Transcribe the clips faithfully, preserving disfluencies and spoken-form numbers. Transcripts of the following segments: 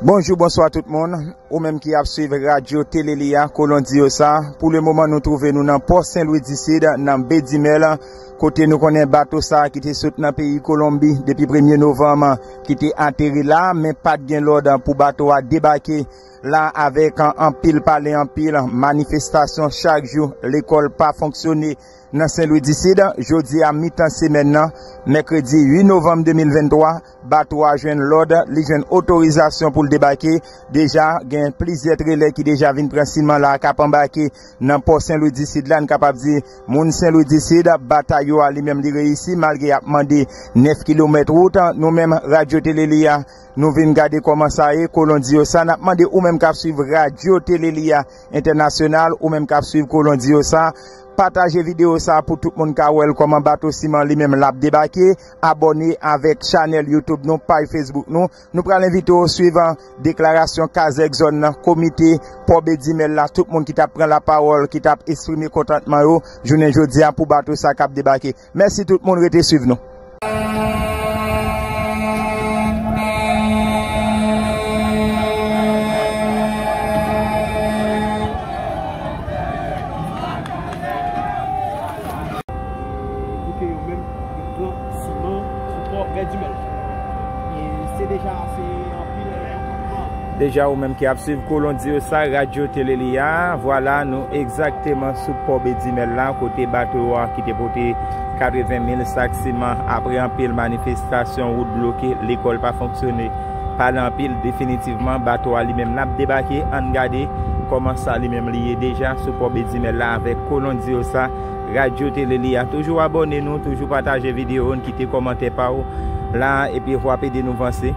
Bonjou, bonswa tout moun. Ou menm ki ap swiv Radyo Tele Li a, Kolon Diyosa, pou le moman nou twouve nou nan pò Sen Lwi di Sid, nan Bedimèl, kote nou konnen bato sa a ki te sot nan peyi Kolonbi depi premye novanm, ki te ateri la, men pa t gen lòd pou bato a debake la avèk anpil pale, anpil manifestasyon chak jou, lekòl pa fonksyone nan Sen Lwi di Sid. Jodi a mitan semèn nan, mèkredi uit novanm de mil venntwa, bato a jwenn lòd, li jwenn otorizasyon pou l debake. Deja, gen plizyè trelè ki deja vin pran siman la k ap anbake nan pò Sen Lwi di Sid la. N kapab di, moun Sen Lwi di Sid, batay yo a li menm li reyisi, malgre y ap mande nèf kilomèt wout. Nou menm, Radyo Tele Li a, nou vin gade kòman sa ye, Kolon Diyosa. N ap mande ou menm k ap swiv Radyo Tele Li a entènasyonal, ou menm k ap swiv Kolon Diyosa, pataje videyo sa pou tout moun ka wè l kòman bato siman li menm l ap debake. Abòne avèk chanèl YouTube nou, paj Facebook nou. Nou pral envite w swiv deklarasyon kazèk zòn nan, komite pò Bedimèl la, tout moun ki t ap pran lapawòl, ki t ap eksprime kontantman yo jounen jodi a pou bato sa k ap debake. Mèsi tout moun, rete swiv nou. Pou ke yo menm, yo pran siman sou pò Bedimèl. E se deja, se anpil kontan. Deja, ou menm ki ap swiv Kolon Diyosa, Radyo Tele Li a, vwala, nou egzakteman sou pò Bedimèl la, kote bato a ki te pote katreven mil sak siman, apre anpil manifestasyon, wout bloke, lekòl pa fonksyone, pale anpil, definitivman, bato a li menm l ap debake. Ann gade kòman sa li menm li ye deja sou pò Bedimèl la avèk Kolon Diyosa, Radyo Tele Li a. Toujou abòne nou, toujou pataje videyo n, kite kòmantè pa w la, epi w ap ede nou vanse.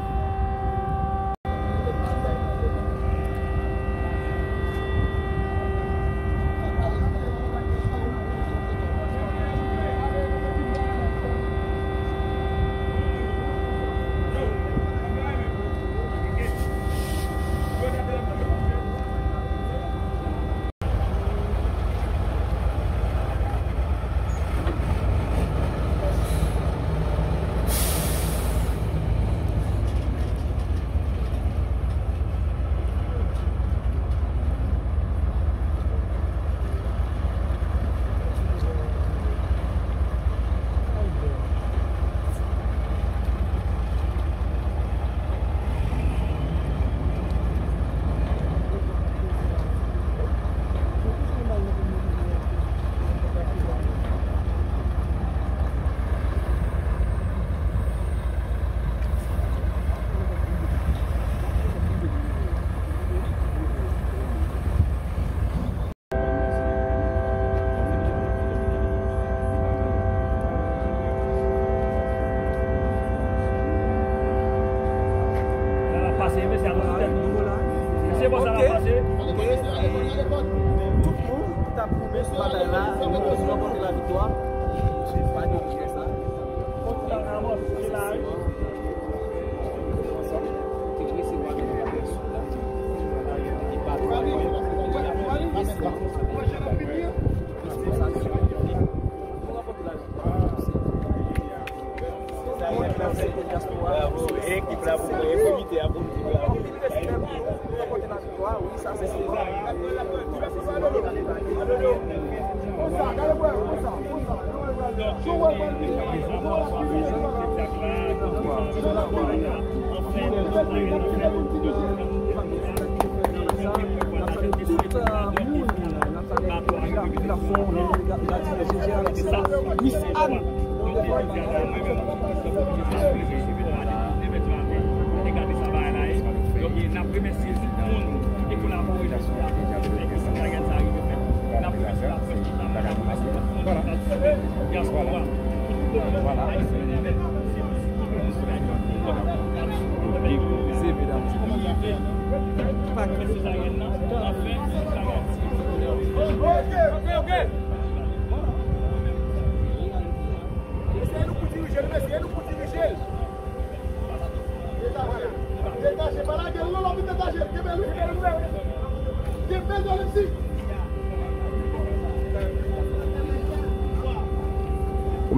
Sa ap pase, mesye, atò sou tèt nou. Mesye, bon, sa ap pase. Tout moun ki t ap goumen sou batay la, nou ranpòte laviktwa. Pa gen sa. Bravo, ekip la pou mwen, e komite a pou nou di bravo. Mesye, nou pou dirije l, mesye, nou pou dirije l. Detache, pa lage l non, lòt vin detache l. Kenbe l wi. Kenbe l, Alexis. Ou